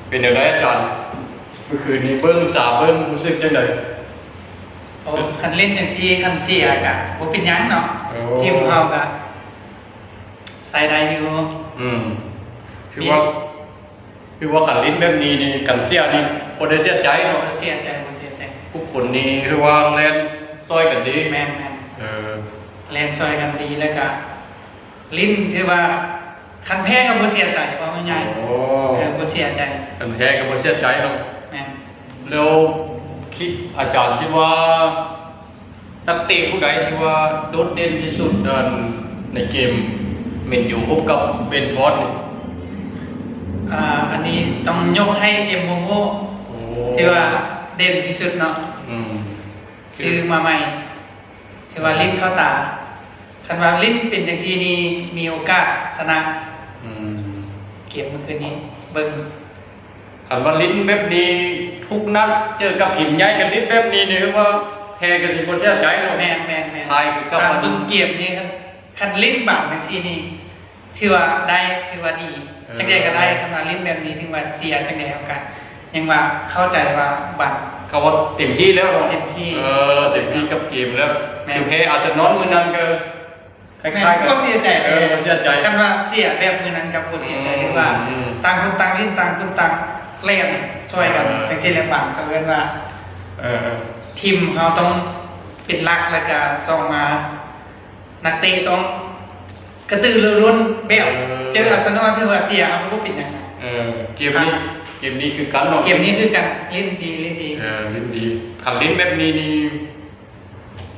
ເປັນແນວໃດອາຈານ? ເມື່ອຄືນນີ້ເບິ່ງສາມເບິ່ງ ຮູ້ສຶກຈັ່ງໃດ? ໂອ້ ຄັນຫຼິ້ນຈັ່ງຊີ້ ຄັນເສຍກະບໍ່ເປັນຫຍັງເນາະ. ໂອ້ ທີມເຮົາກະໃຊ້ໄດ້ຢູ່. ອືມ ຄືວ່າ ຄືວ່າຄັນຫຼິ້ນແບບນີ້ນີ້ ຄັນເສຍນີ້ບໍ່ໄດ້ເສຍໃຈເນາະ? ບໍ່ເສຍໃຈ ບໍ່ເສຍໃຈ. ຜູ້ຄົນນີ້ຄືວ່າແລ່ນຊ່ອຍກັນດີ. ແມ່ນໆ ເອີ ແລ່ນຊ່ອຍກັນດີ ແລ້ວກະຫຼິ້ນຖືວ່າ ຄັນແພ້ກໍບໍ່ເສຍໃຈ ເວົ້າງ່າຍໆ. ໂອ້ ເອີ ບໍ່ເສຍໃຈ ຄັນແພ້ກໍບໍ່ເສຍໃຈເນາະ. ແມ່ນ. ແລ້ວຄິດ ອາຈານຄິດວ່າ ນັກເຕະຜູ້ໃດທີ່ວ່າໂດດເດັ່ນທີ່ສຸດ ອັນ ໃນເກມແມນຢູພົບກັບເບຣນຟອດນີ້? ອ່າ ອັນນີ້ຕ້ອງຍົກໃຫ້ເອັມໂມໂມ ໂອ້ ທີ່ວ່າເດັ່ນທີ່ສຸດເນາະ. ອືມ ຊື້ມາໃໝ່ ຖືວ່າຫຼິ້ນເຂົ້າຕາ. ຄັນວ່າຫຼິ້ນເປັນຈັ່ງຊີ້ນີ້ ມີໂອກາດຊະນະ. ອືມ ເກມມື້ຄືນນີ້ເບິ່ງ ຄັນວ່າຫຼິ້ນແບບນີ້ທຸກນັດ ເຈີກັບທີມໃຫຍ່ ຄັນຫຼິ້ນແບບນີ້ນີ້ ຄືວ່າແພ້ກໍຊິບໍ່ເສຍໃຈເນາະ. ແມ່ນໆໆ ຄ້າຍຄືກັບ ຕາມເບິ່ງເກມນີ້ ຄັນ ຄັນຫຼິ້ນບານຈັ່ງຊີ້ນີ້ ຖືວ່າໄດ້ ຖືວ່າດີ. ເອີ ຈັ່ງໃດກໍໄດ້ ຄັນວ່າຫຼິ້ນແບບນີ້ ເຖິງວ່າເສຍຈັ່ງໃດເຮົາກໍຍັງວ່າເຂົ້າໃຈວ່າບານ ເຂົາວ່າເຕັມທີ່ແລ້ວເນາະ. ເຕັມທີ່ ເອີ ເຕັມທີ່ກັບເກມແລ້ວ. ແມ່ນ. ຄືແພ້ອາເຊນອນມື້ນັ້ນກໍຄ້າຍໆ ແມ່ນ ກັນ ກໍເສຍໃຈ. ເອີ ກໍເສຍໃຈ. ຄັນວ່າເສຍແບບມື້ນັ້ນກໍບໍ່ເສຍໃຈ ອືມ ຫຼືວ່າ ອືມ ຕ່າງຄົນຕ່າງຫຼິ້ນ ຕ່າງຄົນຕ່າງແລ່ນຊ່ອຍກັນ. ເອີ ຈັ່ງຊີ້ແຫຼະ ບານເຂົາເອີ້ນວ່າ ເອີ ທີມເຮົາຕ້ອງເປັນຫຼັກ ແລ້ວກໍສອງມາ ນັກເຕະຕ້ອງກະຕືລືລົ້ນ ແບບ ເອີ ເຈີອາເຊນອນ ຖືວ່າເສຍ ເຮົາກໍບໍ່ເປັນຫຍັງ. ເອີ ເກມນີ້ ຄັນ ເກມນີ້ຄືກັນເນາະ. ເກມນີ້ຄືກັນ ຫຼິ້ນດີ ຫຼິ້ນດີ. ເອີ ຫຼິ້ນດີ. ຄັນຫຼິ້ນແບບນີ້ນີ້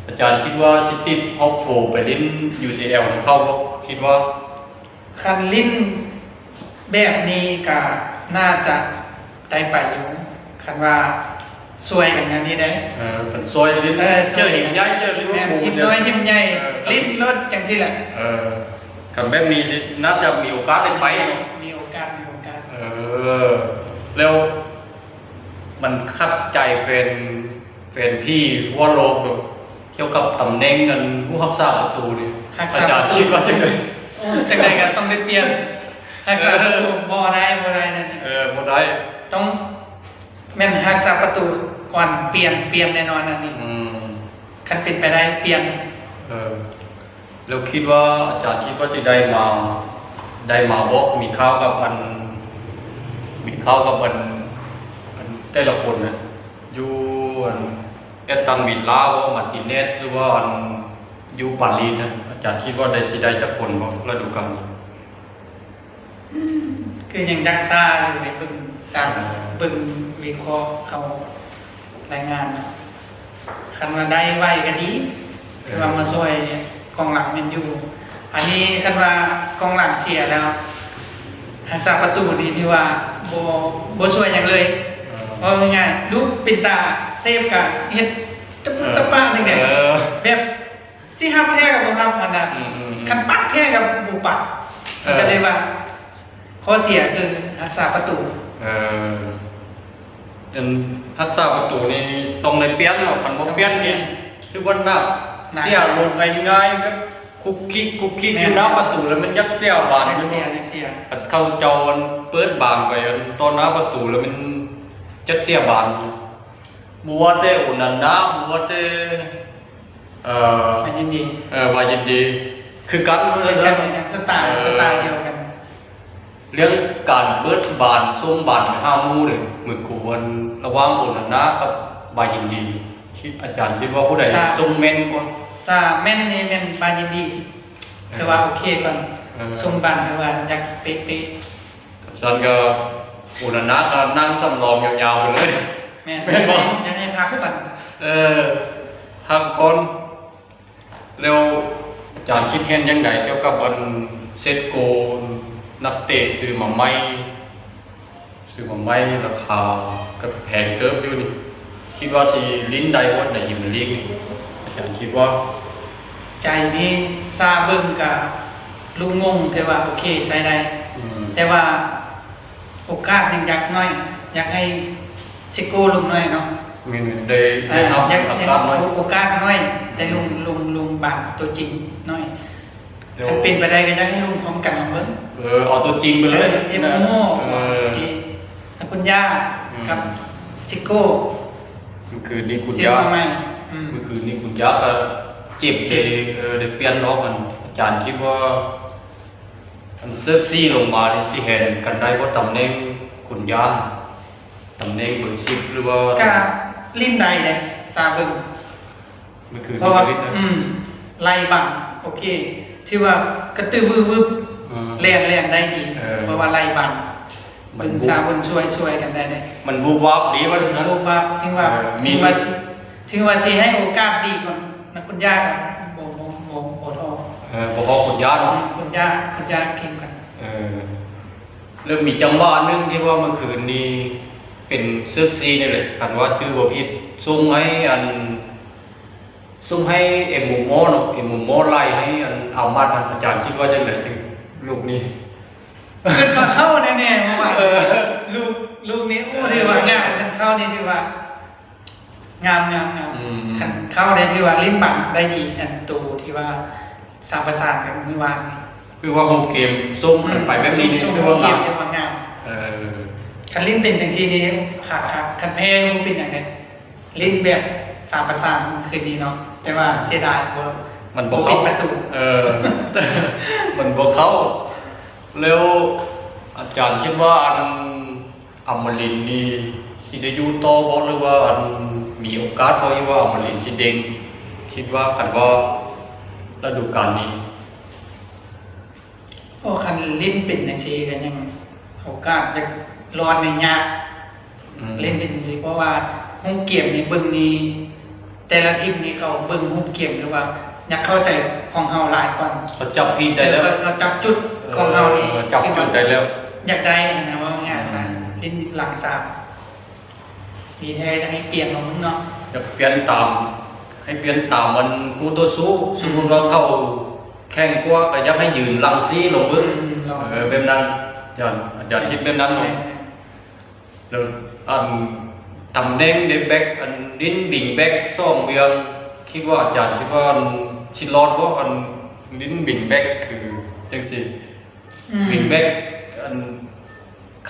ອາຈານຄິດວ່າຊິຕິດຮອບໂຟໄປຫຼິ້ນ ຢູຊີແອລ ນຳເຂົາບໍ່? ຄິດວ່າ ຄັນຫຼິ້ນແບບນີ້ກະໜ້າຈະໄດ້ໄປຢູ່ ຄັນວ່າຊ່ວຍກັນແນວນີ້ໄດ໋. ເອີ ຄັນຊ່ວຍຫຼິ້ນ ເອີ ເຈີທີມໃຫຍ່ ເຈີລິເວີພູ ແມ່ນ ທີມນ້ອຍທີມໃຫຍ່ ເອີ ຫຼິ້ນໂລດຈັ່ງຊີ້ແຫຼະ. ເອີ ຄັນແບບນີ້ຊິ ໜ້າຈະມີໂອກາດໄດ້ໄປເນາະ. ມີໂອກາດ ມີໂອກາດ. ເອີ ແລ້ວມັນຂັດໃຈແຟນ ແຟນຜີທົ່ວໂລກເນາະ ກ່ຽວກັບຕຳແໜ່ງອັນຜູ້ຮັກສາປະຕູນີ້ ຮັກສາປະຕູ ອາຈານຄິດວ່າຈັ່ງໃດ? ໂອ້ ຈັ່ງໃດກໍຕ້ອງໄດ້ປ່ຽນ ຮັກສາປະຕູ ເອີ ບໍ່ໄດ້ ບໍ່ໄດ້ແນວນີ້. ເອີ ບໍ່ໄດ້ ຕ້ອງແມ່ນຮັກສາປະຕູກ່ອນ ປ່ຽນ ປ່ຽນແນ່ນອນອັນນີ້. ອືມ ຄັນເປັນໄປໄດ້ປ່ຽນ. ເອີ ແລ້ວຄິດວ່າ ອາຈານຄິດວ່າຊິໄດ້ມາ ໄດ້ມາບໍ່? ມີຂ່າວກັບອັນ ມີຂ່າວກັບອັນ ອັນແຕ່ລະຄົນນະ ຢູ່ອັນ ແອັສຕັນວິລລາບໍ່? ມາຕິເນສ ຫຼືວ່າອັນ ຢູ່ປາຣີນະ ອາຈານຄິດວ່າໄດ້ ຊິໄດ້ຈັກຄົນບໍ່ ລະດູການນີ້? ຄືຍັງດັກຊ້າຢູ່ໃນເບິ່ງຕາມ ເອີ ເບິ່ງວິເຄາະເຂົາລາຍງານເນາະ. ຄັນວ່າໄດ້ໄວກໍດີ ເອີ ຄືວ່າມາຊ່ວຍກອງຫຼັງແມນຢູ. ອັນນີ້ຄັນວ່າກອງຫຼັງເສຍແລ້ວ ຮັກສາປະຕູນີ້ຖືວ່າບໍ່ ບໍ່ຊ່ວຍຫຍັງເລີຍ. ເອີ ເວົ້າງ່າຍໆ ລູກເປັນຕາເຊບກໍເຮັດຕະປຸ ເອີ ຕະປະຈັ່ງໃດ ເອີ ແບບ ຊິຮັບແທ້ກໍບໍ່ຮັບຫັ້ນນະ. ອືມໆໆ ຄັນປັດແທ້ກໍບໍ່ປັດ. ເອີ ກໍເລີຍວ່າ ຂໍ້ເສຍຄືຮັກສາປະຕູ. ເອີ ອັນຮັກສາປະຕູນີ້ຕ້ອງໄດ້ປ່ຽນເນາະ ຄັນບໍ່ປ່ຽນນີ້ ຄືວ່າໜັກ ໜັກ ເສຍໂລດງ່າຍໆ ແບບຄຸກຄິກ ຄຸກຄິກ ແມ່ນ ຢູ່ໜ້າປະຕູ ແລ້ວມັນຢາກເສຍບານ. ຢາກເສຍ ຢາກເສຍ. ຄັນເຂົາເຈົ້າອັນເປີດບານໄປອັນຕໍ່ໜ້າປະຕູ ແລ້ວມັນຢາກເສຍບານ. ບໍ່ວ່າແຕ່ໂອນານາ ບໍ່ວ່າແຕ່ ເອີ ບາເຢັນດີ ເອີ ບາເຢັນດີ ຄືກັນ ຄືກັນ ຄືກັນ ສະໄຕ ເອີ ສະໄຕດຽວກັນ. ເລື່ອງການເປີດບານ ສົ່ງບານໄປຫາໝູ່ເດ້ ມື້ກ່ອນລະຫວ່າງໂອນານາກັບບາເຢັນດີ ອາຈານຄິດວ່າຜູ້ໃດ ສາ ສົ່ງແມ່ນກວ່າ? ສາແມ່ນນີ້ແມ່ນບາເຢັນດີ ເອີ ຖືວ່າໂອເຄກ່ອນ ເອີ ສົ່ງບານຖືວ່າຢາກເປະໆ. ຊັ້ນກໍໂອນານາກໍນັ່ງສຳລອງຍາວໆໄປເລີຍ. ແມ່ນ ແມ່ນບໍ່? ຢາກໃຫ້ພັກກ່ອນ ເອີ ພັກກ່ອນ. ແລ້ວອາຈານຄິດເຫັນຈັ່ງໃດກ່ຽວກັບອັນເຊັດໂກ ນັກເຕະຊື້ມາໃໝ່ ຊື້ມາໃໝ່ ລາຄາກໍແພງເຕີບຢູ່ນີ້ ຄິດວ່າຊິຫຼິ້ນໄດ້ບໍ່ໃນພຣີເມຍລີກນີ້? ອາຈານຄິດວ່າ ໃຈນີ້ ຊາເບິ່ງກະລຸງມົງ ແຕ່ວ່າໂອເຄ ໃຊ້ໄດ້ ອືມ ແຕ່ວ່າໂອກາດຍັງຢາກໜ້ອຍ ຢາກໃຫ້ເຊັດໂກລົງໜ້ອຍເນາະ. ແມ່ນໆ ໄດ້ ເອີ ໄດ້ຮັບ ຢາກ ຢາກຮັບໂອກາດໜ້ອຍ ອືມ ໄດ້ລົງ ລົງ ລົງບານຕົວຈິງໜ້ອຍ. ຄັນເປັນໄປໄດ້ກໍຢາກໃຫ້ລົງພ້ອມກັນເບິ່ງ ເອີ ເອົາຕົວຈິງໄປເລີຍ ເອີ ເອັມໂອ ເອີ ຊິ ແລ້ວຄົນ ຍາ ອືມ ກັບຊິໂກ້ ມື້ຄືນນີ້ຄຸນຍາ ອືມ ມື້ຄືນນີ້ຄຸນຍາກໍເຈັບ ເຈັບ ເດ ເອີ ໄດ້ປ່ຽນອອກ. ອັນ ອາຈານຄິດວ່າ ອັນເຊີກສີ່ລົງມານີ້ຊິແທນກັນໄດ້ບໍ່ ຕຳແໜ່ງຄຸນຍາ ຕຳແໜ່ງເບີສິບ ຫຼືວ່າ ກະຫຼິ້ນໄດ້ເດ້ ຊາເບິ່ງ ມື້ຄືນ ເພາະວ່າ ນີ້ກໍຫຼິ້ນໄດ້ ອືມ ໄລ່ບັງ ໂອເຄ ຖືວ່າກະຕືວືວື ອືມ ແລ່ນ ແລ່ນໄດ້ດີ ເອີ ເພາະວ່າໄລ່ບັງ ມັນບຸບ ເບິ່ງຊາເບິ່ງຊ່ວຍ ຊ່ວຍກັນໄດ້ເດ້ ມັນວຸບວັບດີວ່າຊັ້ນ ວຸບວັບ ເຖິງວ່າ ເອີ ມີ ເຖິງວ່າຊິ ເຖິງວ່າຊິໃຫ້ໂອກາດດີກວ່ານັກຄຸນຍາກໍບໍ່ ບໍ່ ບໍ່ ບໍ່ທໍ່ ເອີ ບໍ່ພໍຄຸນຍາເນາະ ອືມ ຄຸນຍາ ຄຸນຍາເກັ່ງກວ່າ ເອີ ແລ້ວມີຈັງຫວະໜຶ່ງທີ່ວ່າມື້ຄືນນີ້ເປັນເຊີກສີ່ນີ້ແຫຼະ ຄັນວ່າຈື່ບໍ່ຜິດ ສົ່ງໃຫ້ອັນ ສົ່ງໃຫ້ເອັມໂມມໍເນາະ ເອັມໂມມໍໄລ່ໃຫ້ອັນອາມັດຫັ້ນ ອາຈານຄິດວ່າຈັ່ງໃດເຖິງລູກນີ້? ຄິດວ່າເຂົ້າແນ່ໆ ເພາະວ່າ ເອີ ລູກ ລູກນີ້ ໂອ້ ຖືວ່າງາມ ຄັນເຂົ້ານີ້ຖືວ່າ ງາມ ງາມ ງາມ ອືມ ຄັນເຂົ້າໄດ້ຖືວ່າຫຼິ້ນບັງໄດ້ດີ ອັນໂຕທີ່ວ່າສາມປະສານກັນມື້ວານນີ້ ຄືວ່າຮູບເກມສົ່ງກັນໄປແບບນີ້ ອືມ ສົ່ງ ສົ່ງຮູບເກມຖືວ່າງາມ ຖືວ່າງາມ ເອີ ຄັນຫຼິ້ນເປັນຈັ່ງຊີ້ນີ້ ຄັກ ຄັກ ຄັນແພ້ບໍ່ເປັນຫຍັງເດ້ ຫຼິ້ນແບບສາມປະສານຄືນນີ້ເນາະ ແຕ່ວ່າເສຍດາຍບໍ່ ມັນບໍ່ເຂົ້າ ບໍ່ເປັນປະຕູ ເອີ ມັນບໍ່ເຂົ້າ. ແລ້ວອາຈານຄິດວ່າອັນ ອຳມະລິນນີ້ຊິໄດ້ຢູ່ຕໍ່ບໍ່ ຫຼືວ່າອັນ ມີໂອກາດບໍ່ທີ່ວ່າອຳມະລິນຊິເດັ່ງ ຄິດວ່າ ຄັນວ່າລະດູການນີ້? ໂອ້ ຄັນຫຼິ້ນເປັນຈັ່ງຊີ້ກໍຍັງໂອກາດຈະລອດນີ້ຍາກ ອືມ ຫຼິ້ນເປັນຈັ່ງຊີ້ ເພາະວ່າຮູບເກມນີ້ເບິ່ງນີ້ ແຕ່ລະທີມນີ້ເຂົາເບິ່ງຮູບເກມ ຫຼືວ່າຢາກເຂົ້າໃຈຂອງເຮົາຫຼາຍກວ່າ ເຂົາຈັບຜິດໄດ້ແລ້ວ ເອີ ເຂົາ ເຂົາຈັບຈຸດຂອງເຮົານີ້ ເອີ ຈັບຈຸດໄດ້ແລ້ວ ຢາກໄດ້ຫັ້ນນະ ເວົ້າງ່າຍໆ ອືມ ຊະ ຫຼິ້ນຫຼັງສາມ ດີແທ້ຢາກໃຫ້ປ່ຽນເນາະ ເນາະ ຢາກປ່ຽນຕາມ ໃຫ້ປ່ຽນຕາມອັນຄູ່ຕໍ່ສູ້ ອືມ ສົມມຸດວ່າເຂົາແຂງກວ່າກໍຢາກໃຫ້ຢືນຫຼັງສີ່ລອງເບິ່ງ ອືມ ເອີ ແບບນັ້ນ ອາຈານ ອາຈານຄິດແບບນັ້ນເນາະ ແມ່ນໆ ແລ້ວອັນຕຳແໜ່ງເດ ແບັກ ອັນຫຼິ້ນວິງແບັກສອງວຽງ ຄິດວ່າ ອາຈານຄິດວ່າອັນຊິລອດບໍ່ ອັນຫຼິ້ນວິງແບັກຄືຈັ່ງຊີ້ ອືມ ວິງແບັກ ອັນ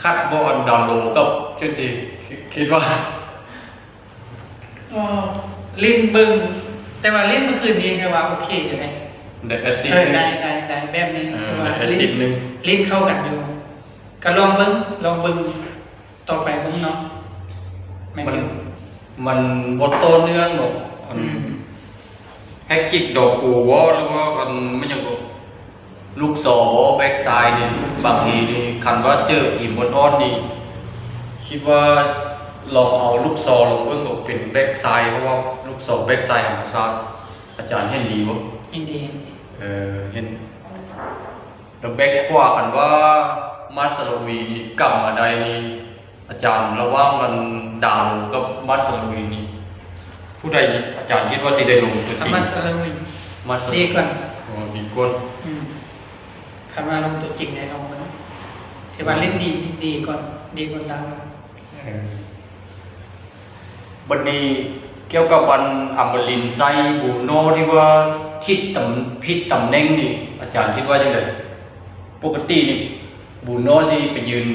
ຂັດບໍ່ ອັນດາໂລກັບຈັ່ງຊີ້ ຄິດ ຄິດວ່າ ກໍຫຼິ້ນເບິ່ງ ແຕ່ວ່າຫຼິ້ນມື້ຄືນນີ້ຖືວ່າໂອເຄຢູ່ເດ້ ໄດ້ແອັດຊິດ ເອີ ໜຶ່ງ ໄດ້ ໄດ້ ໄດ້ແບບນີ້ ເອີ ຖືວ່າ ໄດ້ແອັດຊິດໜຶ່ງ ຫຼິ້ນເຂົ້າກັນຢູ່ ກໍລອງເບິ່ງ ລອງເບິ່ງຕໍ່ໄປເບິ່ງເນາະ ແມ່ນ ມັນ ຢູ່ ມັນບໍ່ຕໍ່ເນື່ອງດອກ ອັນ ອືມ ແທັກຕິກດອກໂກວໍ ຫຼືວ່າອັນ ແມ່ນຫຍັງກໍ ລູກຊໍບໍ ແບັກຊ້າຍນີ້ ບາງທີນີ້ ຄັນວ່າເຈີອີມອ່ອນໆນີ້ ຄິດວ່າລອງເອົາລູກຊໍລອງເບິ່ງ ເປັນແບັກຊ້າຍ ເພາະວ່າລູກຊໍແບັກຊ້າຍທຳມະຊາດ ອາຈານເຫັນດີບໍ່? ເຫັນດີ ເອີ ເຫັນ ແລ້ວແບັກຂວາ ຄັນວ່າມາຊາລາວີນີ້ກຳມາໄດ້ນີ້ ອາຈານ ລະຫວ່າງອັນ ດາໂລກັບມາຊາລາວີນີ້ ຜູ້ໃດ ອາຈານຄິດວ່າຊິໄດ້ລົງຕົວຈິງ? ມາຊາລາວີ ມາຊາ ດີກວ່າ ໂອ້ ດີກວ່າ ອືມ ຄັນວ່າລົງຕົວຈິງໄດ້ລອງເບິ່ງ ຖືວ່າ ອືມ ຫຼິ້ນດີ ດີກວ່າ ດີກວ່າດາໂລ ເອີ ບັດນີ້ກ່ຽວກັບອັນ ອາມາລິນໃສ່ບູໂນ່ທີ່ວ່າຜິດຕຳ ຜິດຕຳແໜ່ງນີ້ ອາຈານຄິດວ່າຈັ່ງໃດ? ປົກກະຕິນີ້ ບູໂນ່ຊິໄປຢືນ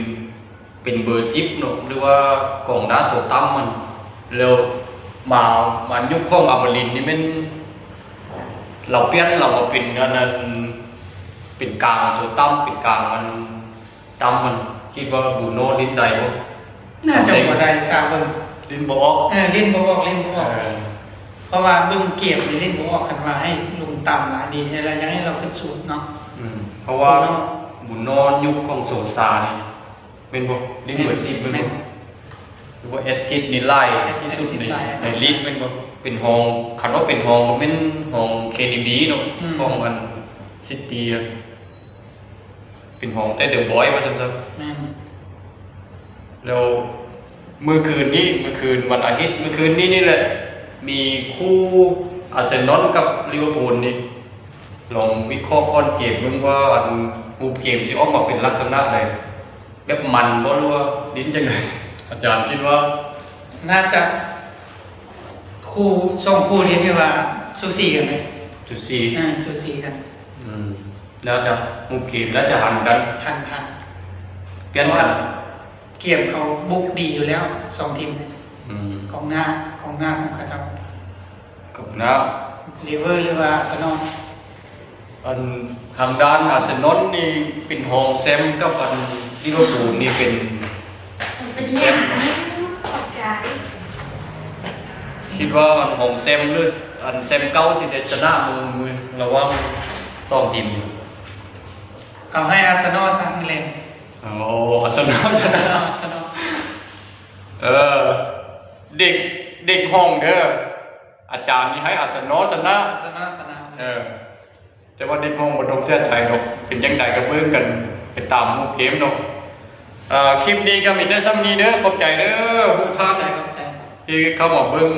ເປັນເບີສິບເນາະ ຫຼືວ່າກອງໜ້າຕົວຕ່ຳຫັ້ນ ແລ້ວມາ ມາຍຸກຂອງອາມາລິນນີ້ແມ່ນລາວປ່ຽນລາວມາເປັນອັນນັ້ນ ເປັນກາງຕົວຕ່ຳ ເປັນກາງອັນ ຕຳມັນ ຄິດວ່າບູໂນ່ຫຼິ້ນໄດ້ບໍ່? ໜ້າຈະບໍ່ໄດ້ຊາເບິ່ງ ຫຼິ້ນບໍ່ອອກ ເອີ ຫຼິ້ນບໍ່ອອກ ຫຼິ້ນບໍ່ອອກ ເອີ ເພາະວ່າເບິ່ງເກມນີ້ຫຼິ້ນບໍ່ອອກ ຄັນວ່າໃຫ້ລົງຕຳຫຼາຍ ດີແທ້ລະ ຢາກໃຫ້ລາວຂຶ້ນສູດເນາະ ອືມ ເພາະວ່າບູໂນ່ ບູໂນ່ຍຸກຂອງໂຊຊານີ້ ແມ່ນບໍ່? ຫຼິ້ນເບີສິບແມ່ນບໍ່? ແມ່ນ ຫຼືວ່າແອັດຊິດນີ້ຫຼາຍທີ່ສຸດໃນ ແອັດຊິດຫຼາຍ ໃນລີກແມ່ນບໍ່? ເປັນຮອງ ຄັນວ່າເປັນຮອງກໍແມ່ນຮອງເຄດີບີເນາະ ອືມ ຂອງອັນຊິຕີ ເປັນຮອງແຕ່ເດີບອຍວ່າຊັ້ນຊະ ແມ່ນ ແລ້ວມື້ຄືນນີ້ ມື້ຄືນວັນອາທິດ ມື້ຄືນນີ້ນີ້ແຫຼະ ມີຄູ່ອາເຊນອນກັບລິເວີພູນນີ້ ລອງວິເຄາະກ່ອນເກມເບິ່ງວ່າ ອັນ ຮູບເກມຊິອອກມາເປັນລັກສະນະໃດ ແບບມັນບໍ່ ຫຼືວ່າຫຼິ້ນຈັ່ງໃດ? ອາຈານຄິດວ່າ ໜ້າຈະຄູ່ ສອງຄູ່ນີ້ຖືວ່າສູສີກັນເລີຍ ສູສີ ເອີ ສູສີກັນ ອືມ ໜ້າຈະຮູບເກມໜ້າຈະຫັນກັນ ຫັນ ຫັນ ປ່ຽນກັນ ເພາະວ່າ ກຽມເຂົາບຸກດີຢູ່ແລ້ວ ສອງທີມນີ້ ອືມ ກອງໜ້າ ກອງໜ້າຂອງເຂົາເຈົ້າ ກອງໜ້າ ລິເວີ ຫຼືວ່າອາເຊນອລ. ອັນທາງດ້ານອາເຊນອລນີ້ເປັນຮອງແຊມກັບອັນລິເວີພູນນີ້ເປັນ ເປັນແຊມ ຂອບໃຈ ຄິດວ່າອັນຮອງແຊມ ຫຼືອັນແຊມເກົ່າຊິໄດ້ຊະນະມື້ ມື້ລະຫວ່າງສອງທີມນີ້ ເອົາໃຫ້ອາເຊນອລຊະມື້ແລງ. ໂອ້ ອາເຊນອລຊະນະ ອາເຊນອລ ເອີ ເດັກ ເດັກຫ້ອງເດີ ອາຈານນີ້ໃຫ້ອາເຊນອລຊະນະ ອາເຊນອລຊະນະ ເອີ ແຕ່ວ່າເດັກຫ້ອງບໍ່ຕ້ອງເສຍໃຈດອກ ເປັນຈັ່ງໃດກໍເບິ່ງກັນໄປຕາມຮູບເກມເນາະ. ເອີ ຄລິບນີ້ກໍມີແຕ່ສ່ຳນີ້ເດີ ຂອບໃຈເດີ ຂອບໃຈ ຂອບໃຈ ທີ່ເຂົ້າມາເບິ່ງ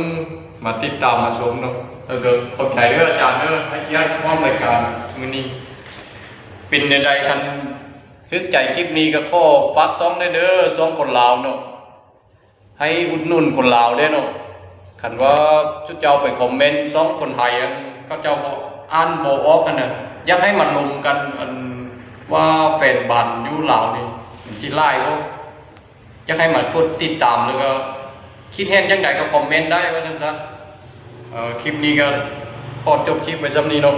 ມາຕິດຕາມ ມາຊົມເນາະ. ເອີ ກໍຂອບໃຈເດີອາຈານເດີ ໃຫ້ກຽດຮ່ວມລາຍການມື້ນີ້. ເປັນແນວໃດ ຄັນຖືກໃຈຄລິບນີ້ກໍຂໍຝາກຊ່ອງແດ່ເດີ ຊ່ອງຄົນລາວເນາະ ໃຫ້ອຸດໜູນຄົນລາວແດ່ເນາະ. ຄັນວ່າຊຸມເຈົ້າໄປຄອມເມັນຊ່ອງຄົນໄທ ອັນເຂົາເຈົ້າບໍ່ ອ່ານບໍ່ອອກຫັ້ນນະ ຢາກໃຫ້ມາລົມກັນ ອັນວ່າແຟນບານຢູ່ລາວນີ້ມັນຊິຫຼາຍບໍ່ ຢາກໃຫ້ມາກົດຕິດຕາມ ແລ້ວກໍຄິດເຫັນຈັ່ງໃດກໍຄອມເມັນໄດ້ວ່າຊັ້ນຊະ. ເອີ ຄລິບນີ້ກໍຂໍຈົບຄລິບໄວ້ສ່ຳນີ້ເນາະ.